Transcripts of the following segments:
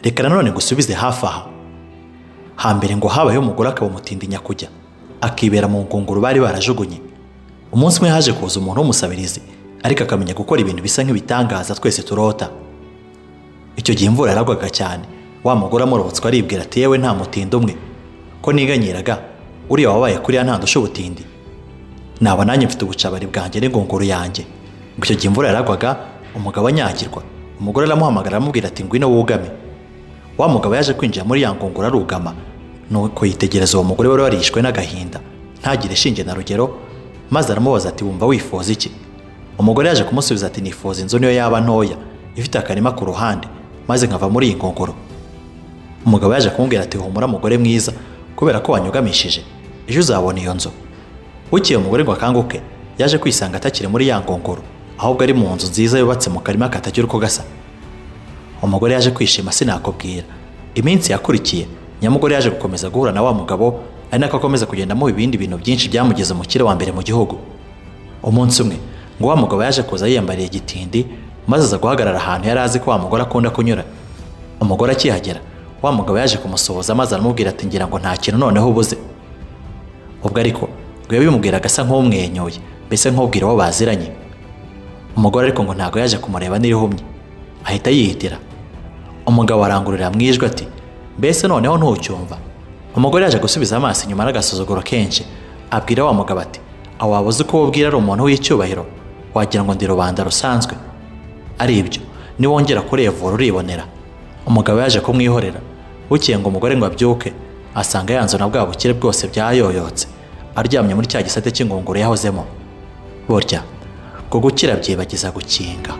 Reka nanone ngusubize hafi aha. Hambere ngo habayeho umugore akaba umutindi nyakujya, akibera mu ngunguru bari barajugunye. Umunsi umwe haje kuza umuntu w'umusabirizi, ariko akamenya gukora ibintu bisa nk'ibitangaza twese turota. Icyo gihe imvura yaragwaga cyane. Wa mugore amurobotswe aribwira ati: "Yewe, nta mutindi umwe ko niganyiraga, uriya wabaye kuriya ntandusha ubutindi, naba nanjye mfite ubucabari bwanjye n'ingunguru yanjye." Ngo icyo gihe imvura yaragwaga, umugabo anyagirwa. Umugore aramuhamagara, aramubwira ati: "Ngwino wugame." Wa mugabo yaje kwinjira muri ya ngunguru arugama, nuko yitegereza uwo mugore wari warishwe n'agahinda ntagire shinge na rugero, maze aramubaza ati: "Wumva wifuza iki?" Umugore yaje kumusubiza ati: "Nifuza inzu, niyo yaba ntoya, ifite akarima ku ruhande, maze nkava muri iyi ngunguru." Umugabo yaje kumubwira ati: "Humura mugore mwiza, kubera ko wanyugamishije, ejo uzabona iyo nzu." Bukeye umugore ngo akanguke, yaje kwisanga atakiri muri ya ngunguru, ahubwo ari mu nzu nziza yubatse mu karima katagira uko gasa. Umugore yaje kwishima sinakubwira. Iminsi yakurikiye, nyamugore yaje gukomeza guhura na wa mugabo, ari nako akomeza kugenda amuha ibindi bintu byinshi byamugeze umukire wa mbere mu gihugu. Umunsi umwe ngo wa mugabo yaje kuza yiyambariye igitindi, maze aza guhagarara ahantu yari azi ko wa mugore akunda kunyura. Umugore akihagera, wa mugabo yaje kumusuhuza, maze aramubwira ati: "Ngira ngo nta kintu noneho ubuze." Ubwo ariko ngo yabimubwiraga asa nk'umwenyuye, mbese nk'ubwira uwo baziranye. Umugore ariko ngo ntabwo yaje kumureba n'irihumye, ahita yihitira. Umugabo arangururira mu ijwi ati: "Mbese noneho ntucyumva?" Umugore yaje gusubiza amaso inyuma n'agasuzuguro kenshi, abwira wa mugabo ati: "Aho waba uzi ko ubwira ari umuntu w'icyubahiro? Wagira ngo ndi rubanda rusanzwe. Ari ibyo, niwongera kurevura uribonera." Umugabo yaje kumwihorera. Bukeye ngo umugore ngo abyuke, asanga ya nzu na bwa bukire bwose byayoyotse, aryamye muri cya gisate cy'ingunguru yahozemo. Burya ngo gukira byibagiza gukinga.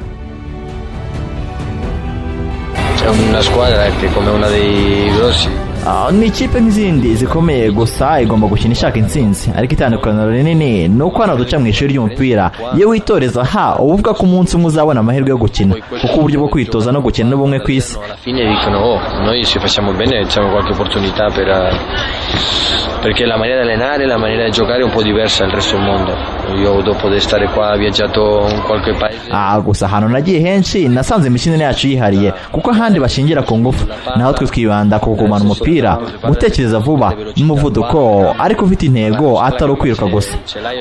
C'è una squadra che come una dei grossi. Ni ikipe nk'izindi zikomeye, gusa igomba gukina ishaka intsinzi. Ariko itandukaniro rinini ni uko hano duca mu ishuri ry'umupira. Iyo witoreza ha, uba uvuga ko umunsi umwe uzabona amahirwe yo gukina, kuko uburyo bwo kwitoza no gukina ni bumwe ku isi. Alla fine dicono: "Oh, noi se facciamo bene abbiamo qualche opportunità perché la maniera di allenare, la maniera di giocare è un po' diversa dal resto del mondo." Io dopo di stare qua ho viaggiato in qualche paese. Gusa ahantu nagiye henshi nasanze imikinire yacu yihariye, kuko ahandi bashingira ku ngufu, naho twe twibanda ku kugumana umupira, gutekereza vuba n'umuvuduko, ariko ufite intego, atari ukwiruka gusa.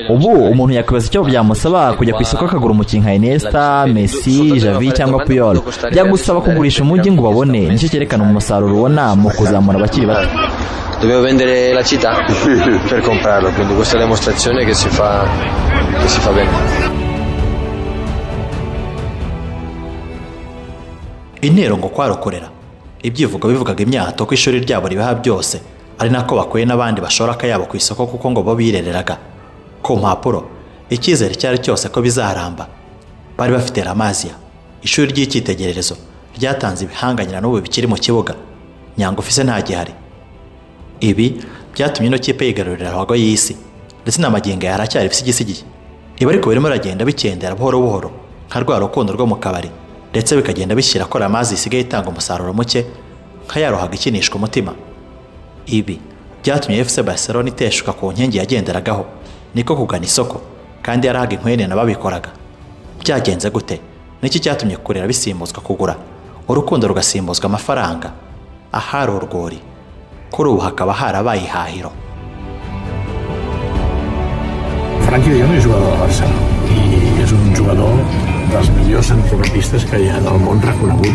Ubu umuntu yakwibaza icyo byamusaba kujya ku isoko akagura umukinnyi nka Iniesta, Messi, Xavi cyangwa Puyol. Byagusaba kugurisha umujyi ngo ubabone. Nicyo cyerekana umusaruro ubona mu kuzamura abakiri bato. Dobbiamo vendere la città per comprarlo, quindi questa è la dimostrazione che si fa bene. Intero ngo kwarokorera ibyivugo bivugaga imyato ko ishuri ryabo ribaha byose, ari nako bakuye n'abandi bashora akayabo ku isoko, kuko ngo bo birereraga ku mpapuro. Icyizere cyari cyose ko bizaramba. Bari bafite La Masia, ishuri ry'icyitegererezo ryatanze ibihanganyira n'ubu bikiri mu kibuga. Nyangufi se ntagihari. Ibi byatumye ino kipe yigarurira ruhago y'isi, ndetse na magingo aya haracyari ibisigisigi. Ibi ariko birimo biragenda bikendera buhoro buhoro nka rwa rukundo rwo mu kabari, ndetse bikagenda bishyira ko La Masia isigaye itanga umusaruro muke nka ya ruhago ikinishwa umutima. Ibi byatumye FC Barcelona iteshuka ku nkingi yagenderagaho, niko kugana isoko, kandi yarahaga inkwenene ababikoraga. Byagenze gute? Niki cyatumye kurera bisimbuzwa kugura, urukundo rugasimbuzwa amafaranga? Ahari urwuri kuri ubu hakaba harabaye ihahiro. Frenkie de Jong és jugador del Barça i és un jugador dels millors centrocampistes que hi ha en el món, reconegut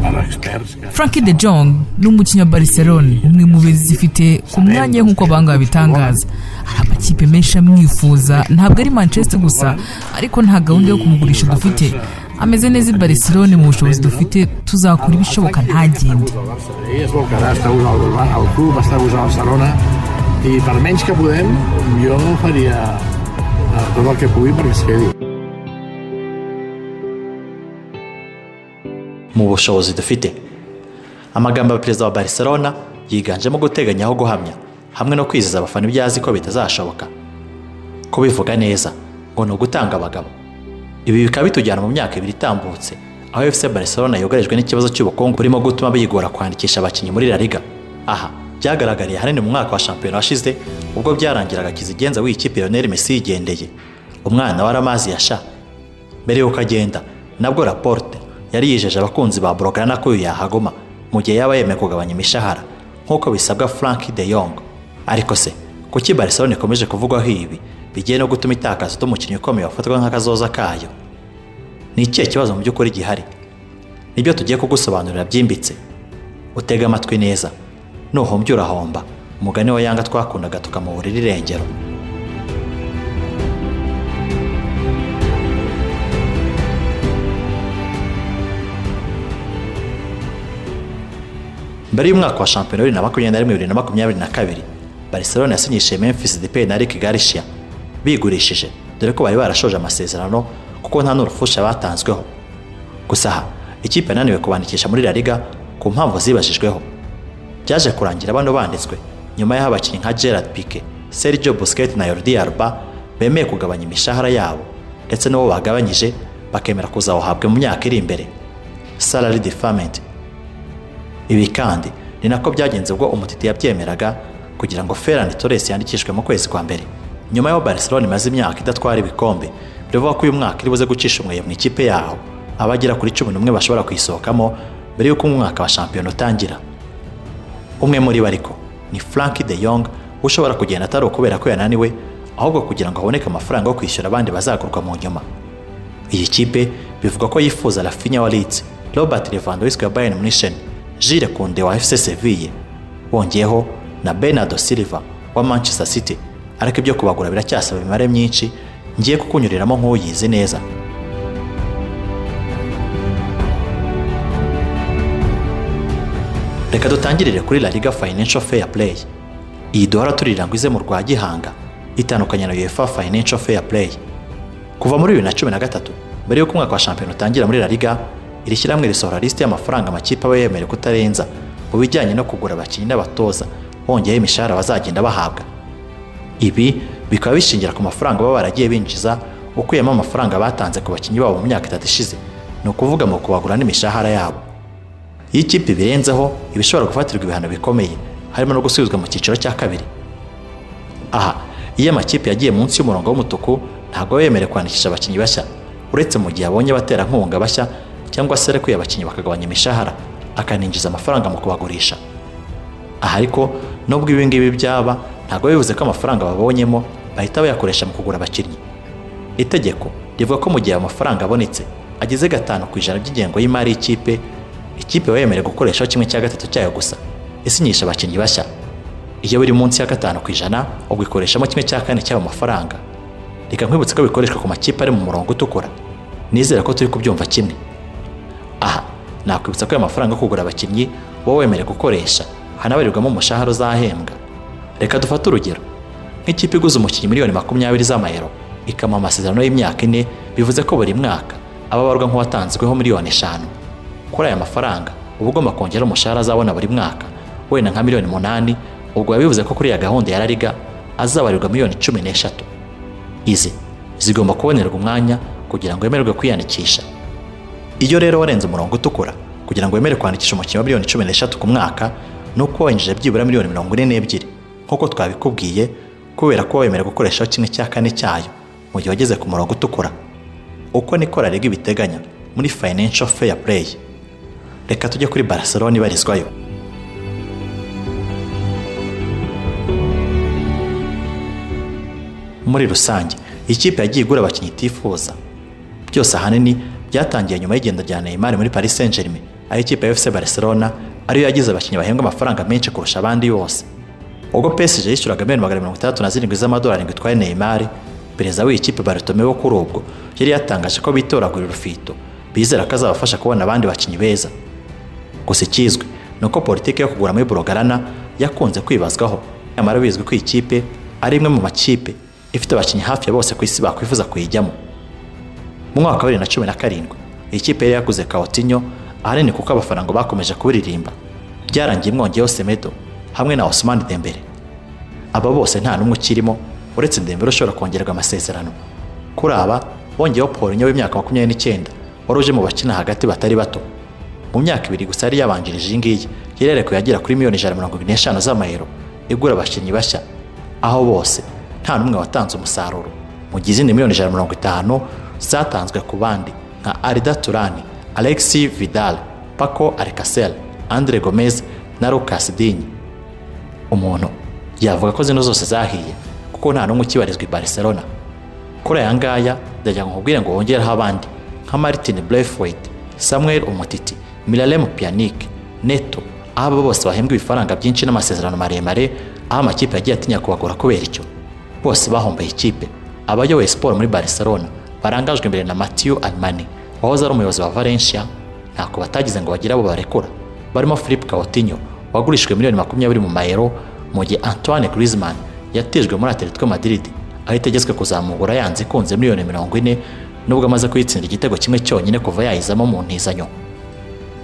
per experts. Que Frenkie de Jong ni umukinnyi wa Barcelona, umwe mu zifite ku mwanya nk'uko abahanga babitangaza. Hari amakipe menshi amwifuza, ntabwo ari Manchester gusa, ariko nta gahunda yo kumugurisha dufite. Ameze neza i Barcelona. Mu bushobozi dufite tuzakora ibishoboka ntagende. Ell es vol quedar, està a gust al club, està a gust a Barcelona i per menys que podem jo faria tot el que pugui perquè es quedi. Mu bushobozi dufite. Amagambo ya perezida wa Barcelona yiganjemo guteganya aho guhamya, hamwe no kwizeza abafana ibyo azi ko bitazashoboka. Kubivuga neza ngo ni ugutanga abagabo. Ibi bikaba bitujyana mu myaka 2 itambutse, aho FC Barcelona yugarijwe n'ikibazo cy'ubukungu burimo gutuma biyigora kwandikisha abakinnyi muri La Liga. Aha Byagaragariye ahanini mu mwaka wa shampiyona washize, ubwo byarangiraga kizigenza w'iyi kipe Lionel Messi yigendeye, umwana wari amazi yasha. Mbere y'uko agenda nabwo, Laporte yari yijeje abakunzi ba Blaugrana ko uyu yahaguma mu gihe yaba yemeye kugabanya imishahara nk'uko bisabwa Frenkie de Jong. Ariko se kuki Barcelona ikomeje kuvugwaho ibi bigiye no gutuma itakaza umukinnyi ukomeye wafatwa nk'akazoza kayo? Ni ikihe kibazo mu by'ukuri gihari? Nibyo tugiye kugusobanurira byimbitse. Utega amatwi neza, nuhombye urahomba, umugani wa Yanga twakundaga tukamuburira irengero. Mbere y'umwaka wa shampiyona 2021 2022, Barcelona yasinyishije Memphis Depay na Eric Garcia bigurishije, dore ko bari barashoje amasezerano kuko nta n'urufusha batanzweho. Gusa aha ikipe yananiwe kubandikisha muri La Liga ku mpamvu zibajijweho. Byaje kurangira bano banditswe nyuma y'aho abakinnyi nka Gerard Pique, Sergio Busquets na Jordi Alba bemeye kugabanya imishahara yabo, ndetse n'uwo bagabanyije bakemera kuzawuhabwa mu myaka iri imbere, salary deferment. Ibi kandi ni nako byagenze ubwo Umtiti yabyemeraga kugira ngo Ferran Torres yandikishwe mu kwezi kwa mbere. Nyuma y'aho Barcelona imaze imyaka idatwara ibikombe, biravuga ko uyu mwaka iri buze gucisha umweyo mu ikipe yaho, abagera kuri 11 bashobora kuyisohokamo mbere y'uko umwaka wa shampiyona utangira. Umwe muri bo ariko ni Frenkie de Jong, ushobora kugenda atari ukubera ko yananiwe, ahubwo kugira ngo haboneke amafaranga yo kwishyura abandi bazagurwa mu nyuma. Iyi kipe bivuga ko yifuza Raphinha wa Leeds, Robert Lewandowski wa Bayern Munich, Jules Koundé wa FC Seville, bongeyeho na Bernardo Silva wa Manchester City. Ariko ibyo kubagura biracyasaba imibare myinshi ngiye kukunyuriramo nk'uyizi neza. Reka dutangirire kuri La Liga Financial Fair Play. Iyi duhora turira ngo ize mu rwa gihanga itandukanye na UEFA Financial Fair Play. Kuva muri 2013, mbere y'uko umwaka wa shampiyona utangira muri La Liga, iri shyirahamwe risohora lisiti y'amafaranga amakipe aba yemerewe kutarenza mu bijyanye no kugura abakinnyi n'abatoza, bongeyeho imishahara bazagenda bahabwa. Ibi bikaba bishingira ku mafaranga baba baragiye binjiza ukuyemo amafaranga batanze ku bakinnyi babo mu myaka 3 ishize, ni ukuvuga mu kubagura n'imishahara yabo. Iyo ikipe ibirenzeho iba ishobora gufatirwa ibihano bikomeye, harimo no gusubizwa mu cyiciro cya kabiri. Aha iyo amakipe yagiye munsi y'umurongo w'umutuku, ntabwo aba yemerewe kwandikisha abakinnyi bashya, uretse mu gihe abonye abaterankunga bashya cyangwa se arekuye abakinnyi bakagabanya imishahara, akaninjiza amafaranga mu kubagurisha. Aha ariko nubwo ibi ngibi byaba, ntabwo bivuze ko amafaranga babonyemo bahita bayakoresha mu kugura abakinnyi. Itegeko rivuga ko mu gihe amafaranga abonetse ageze 5% by'ingengo y'imari y'ikipe, ikipe iba yemerewe gukoreshaho 1/3 cyayo gusa isinyisha abakinnyi bashya. Iyo biri munsi ya 5%, ubwo ikoreshamo 1/4 cy'ayo mafaranga. Reka nkwibutse ko bikoreshwa ku makipe ari mu murongo utukura. Nizera ko turi kubyumva kimwe. Aha nakwibutsa ko ayo mafaranga yo kugura abakinnyi wowe wemerewe gukoresha hanabarirwamo umushahara uzahembwa. Reka dufate urugero nk'ikipe iguze umukinnyi miliyoni 20 z'amayero, ikamuha amasezerano y'imyaka 4, bivuze ko buri mwaka aba abarwa nk'uwatanzweho miliyoni 5. Kuri aya mafaranga uba ugomba kongera umushahara azabona buri mwaka, wenda nka miliyoni 8. Ubwo biba bivuze ko kuri iya gahunda ya La Liga azabarirwa miliyoni 13. Izi zigomba kubonerwa umwanya kugira ngo wemererwe kwiyandikisha. Iyo rero warenze umurongo utukura, kugira ngo wemere kwandikisha umukinnyi wa miliyoni 13 ku mwaka, ni uko winjije byibura miliyoni 42 nk'uko twabikubwiye, kubera ko wemerewe gukoreshaho 1/4 cyayo mu gihe wageze ku murongo utukura. Uko niko La Liga ibiteganya muri Financial Fair Play. Reka tujye kuri Barcelona ibarizwayo. Muri rusange ikipe yagiye igura abakinnyi itifuza. Byose ahanini byatangiye nyuma y'igenda rya Neymar muri Paris Saint-Germain, aho ikipe ya FC Barcelona ariyo yagize abakinnyi bahembwa amafaranga menshi kurusha abandi bose. Ubwo PSG yishyuraga miliyoni 267 z'amadolari ngo itware Neymar, perezida w'iyi kipe Bartomeu kuri ubwo yari yatangaje ko bitoragura urufito, bizera ko azabafasha kubona abandi bakinnyi beza. Gusa ikizwi ni uko politiki yo kugura muri Blaugrana yakunze kwibazwaho, nyamara bizwi ko iyi kipe ari imwe mu makipe ifite abakinnyi hafi ya bose ku isi bakwifuza kuyijyamo. Mu mwaka wa 2017 iyi kipe yari yaguze Coutinho, ahanini kuko abafana ngo bakomeje kubiririmba. Byarangiye imwongeyeho Semedo hamwe na Ousmane Dembele. Aba bose nta n'umwe ukirimo uretse Dembele ushobora kongererwa amasezerano. Kuri aba bongeyeho Paulinho w'imyaka 29 wari uje mu bakina hagati batari bato. Mu myaka 2 gusa yari yabanjirije iyi ngiyi, yari yarekuye agera kuri miliyoni 175 z'amayero igura abakinnyi bashya, aho bose nta n'umwe watanze umusaruro, mu gihe izindi miliyoni 150 zatanzwe ku bandi nka Arda Turan, Alexis Vidal, Paco Alcacer, Andre Gomez na Lucas Digne. Umuntu yavuga ko zino zose zahiye kuko nta n'umwe ukibarizwa i Barcelona. Kuri aya ngaya ndagira ngo nkubwire ngo wongereho abandi nka Martin Braithwaite, Samuel Umtiti, Miralem Pjanic, Neto, aho abo bose bahembwa ibifaranga byinshi n'amasezerano maremare, aho amakipe yagiye atinya kubagura kubera icyo. Bose bahombeye ikipe. Abayoboye siporo muri Barcelona barangajwe imbere na Mathieu Alemany wahoze ari umuyobozi wa Valencia, ntako batagize ngo bagire abo barekura, barimo Philippe Coutinho wagurishijwe miliyoni 20 mu mayero, mu gihe Antoine Griezmann yatijwe muri Atletico Madrid aho itegetswe kuzamugura yanze ikunze miliyoni 40, nubwo amaze kuyitsindira igitego kimwe cyonyine kuva yayizamo mu ntizanyo.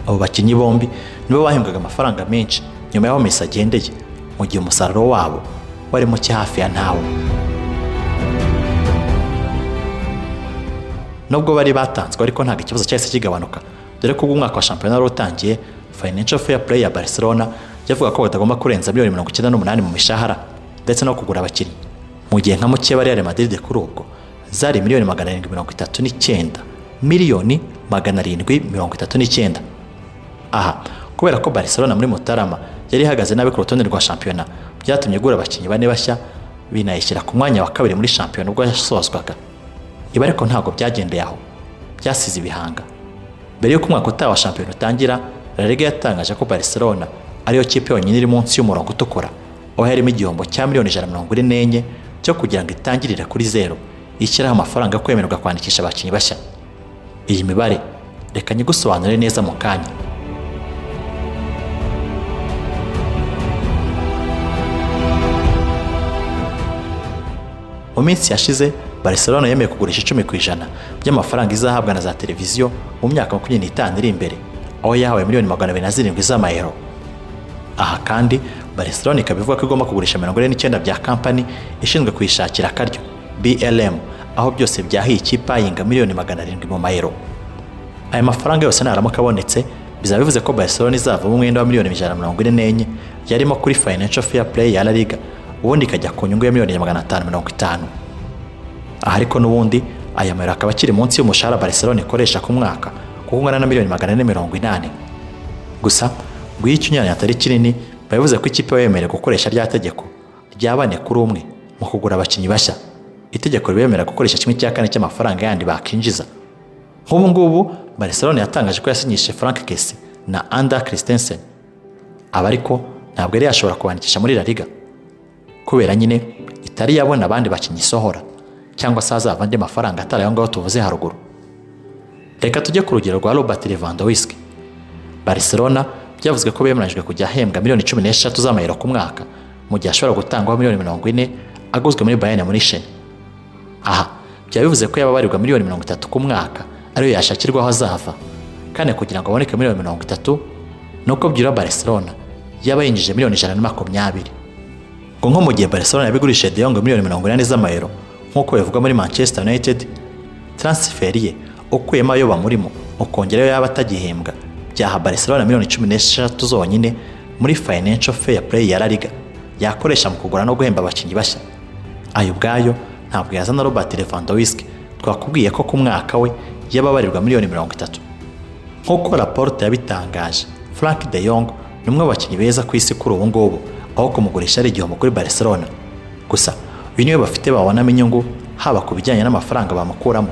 Abo bakinnyi bombi nibo bahembwaga amafaranga menshi nyuma y'aho Messi agendeye, mu gihe umusaruro wabo wari muke hafi ya ntawo. Nubwo bari batanzwe ariko ntabwo ikibazo cyahise kigabanuka, dore ko ubwo umwaka wa shampiyona wari utangiye, Financial Fair Play ya Barcelona yavuga ko batagomba kurenza miliyoni 98 mu mishahara ndetse no kugura abakinnyi, mu gihe nka mukeba Real Madrid kuri ubwo zari miliyoni 739, miliyoni 739. Aha kubera ko Barcelona muri Mutarama yari ihagaze nabi ku rutonde rwa shampiyona, byatumye igura abakinnyi 4 bashya, binayishyira ku mwanya wa 2 muri shampiyona ubwo yasozwaga. Ibi ariko ntabwo byagendeye aho, byasize ibihanga. Mbere y'uko umwaka utaha wa shampiyona utangira, La Liga yatangaje ko Barcelona ariyo kipe yonyine iri munsi y'umurongo utukura, aho yarimo igihombo cya miliyoni 144 cyo kugira ngo itangirire kuri zero, ishyiraho amafaranga yo kwemererwa kwandikisha abakinnyi bashya. Iyi mibare reka nyigusobanure neza mu kanya. Mu minsi yashize Barcelona yemeye kugurisha 10% by'amafaranga izahabwa na za televiziyo mu myaka 25 iri imbere, aho yahawe miliyoni 207 z'amayero. Aha kandi Barcelona ikaba ivuga ko igomba kugurisha 49 bya kampani ishinzwe kuyishakira akaryo BLM, aho byose byahiye ikipe ayinga miliyoni 700 mu mayero. Aya mafaranga yose naramuka abonetse, bizaba bivuze ko Barcelona izavamo umwenda wa miliyoni 144 yarimo kuri Financial Fair Play ya La Liga, ubundi ikajya ku nyungu ya miliyoni 550. Aha ariko n'ubundi aya mayero akaba akiri munsi y'umushahara Barcelona ikoresha ku mwaka, kuko ungana na miliyoni 480. Gusa ngo iyo ikinyuranyo atari kinini, bivuze ko ikipe yemerewe gukoresha rya tegeko rya 4 kuri 1 mu kugura abakinnyi bashya, itegeko ribemerera gukoresha 1/4 cy'amafaranga yandi bakinjiza. Nk'ubu ngubu Barcelona yatangaje ko yasinyishije Frank Kessie na Ander Christensen, aba ariko ntabwo yari yashobora kubandikisha muri La Liga kubera nyine itari yabona abandi bakinnyi isohora, cyangwa se hazava andi mafaranga atari ayo ngaho tuvuze haruguru. Reka tujye ku rugero rwa Robert Lewandowski. Barcelona byavuzwe ko bemeranyijwe kujya ahembwa miliyoni 13 z'amayero ku mwaka, mu gihe ashobora gutangwaho miliyoni 40 aguzwe muri Bayern Munich. Aha byaba bivuze ko yaba abarirwa miliyoni 30 ku mwaka ariyo yashakirwaho azava, kandi kugira ngo aboneke miliyoni 30 nuko byura Barcelona yaba yinjije miliyoni 120. Ngo nko mu gihe Barcelona yabigurishije De Jong miliyoni 80 z'amayero nk'uko bivugwa muri Manchester United, transfer ye ukuyemo ayo bamurimo ukongerayo yaba atagihembwa, byaha Barcelona miliyoni 16 zonyine muri Financial Fair Play ya La Liga yakoresha mu kugura no guhemba abakinnyi bashya. Ayo ubwayo ntabwo yazana Robert Lewandowski twakubwiye ko ku mwaka we yaba abarirwa miliyoni 30. Nk'uko Laporte yabitangaje, Frank de Jong ni umwe mu bakinnyi beza ku isi kuri ubu ngubu, aho kumugurisha ari igihombo kuri Barcelona. Gusa uyu niwe bafite babonamo inyungu, haba ku bijyanye n'amafaranga bamukuramo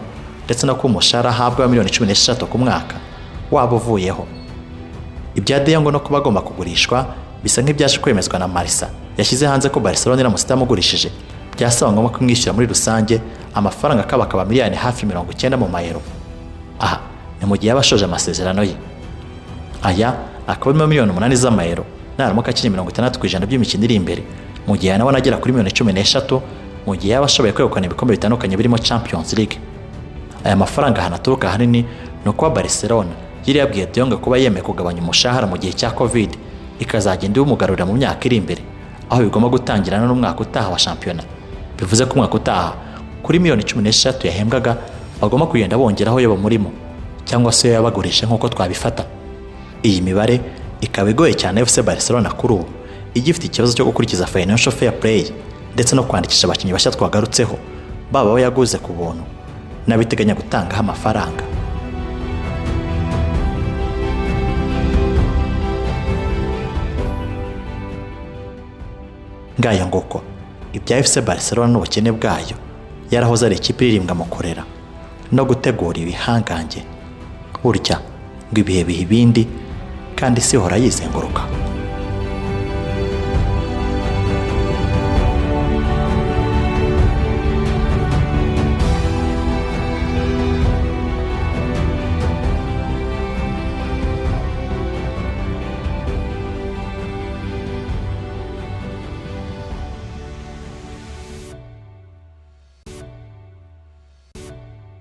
ndetse no ku mushahara ahabwa miliyoni 16 ku mwaka waba uvuyeho. Ibya De Jong no kuba agomba kugurishwa bisa nk'ibyaje kwemezwa na Marca yashyize hanze ko Barcelona iramutse itamugurishije byasaba ngombwa kumwishyura muri rusange amafaranga akabakaba miliyoni hafi 90 mu mayero. Aha ni mu gihe yaba ashoje amasezerano ye. Aya akaba arimo miliyoni 8 z'amayero naramuka akiri 60% by'imikino iri imbere, mu gihe yanabona agera kuri miliyoni 13 mu gihe yaba ashoboye kwegukana ibikombe bitandukanye birimo Champions League. Aya mafaranga ahantu aturuka ahanini ni ukuba Barcelona yari yabwiye De Jong kuba yemeye kugabanya umushahara mu gihe cya Covid, ikazagenda iwumugarurira mu myaka iri imbere, aho bigomba gutangirana n'umwaka utaha wa shampiyona. Bivuze ko umwaka utaha kuri miliyoni 13 yahembwaga bagomba kugenda bongeraho yo bamurimo, cyangwa se yo yabagurisha nk'uko twabifata. Iyi mibare ikaba igoye cyane FC Barcelona kuri ubu igifite ikibazo cyo gukurikiza financial fair play ndetse no kwandikisha abakinnyi bashya twagarutseho, baba abo yaguze ku buntu n'abiteganya gutangaho amafaranga. Ngayo nguko ibya FC Barcelona n'ubukene bwayo, yarahoze ari ikipe iririmbwa mu kurera no gutegura ibihangange. Burya ngo ibihe biha ibindi, kandi isi ihora yizenguruka.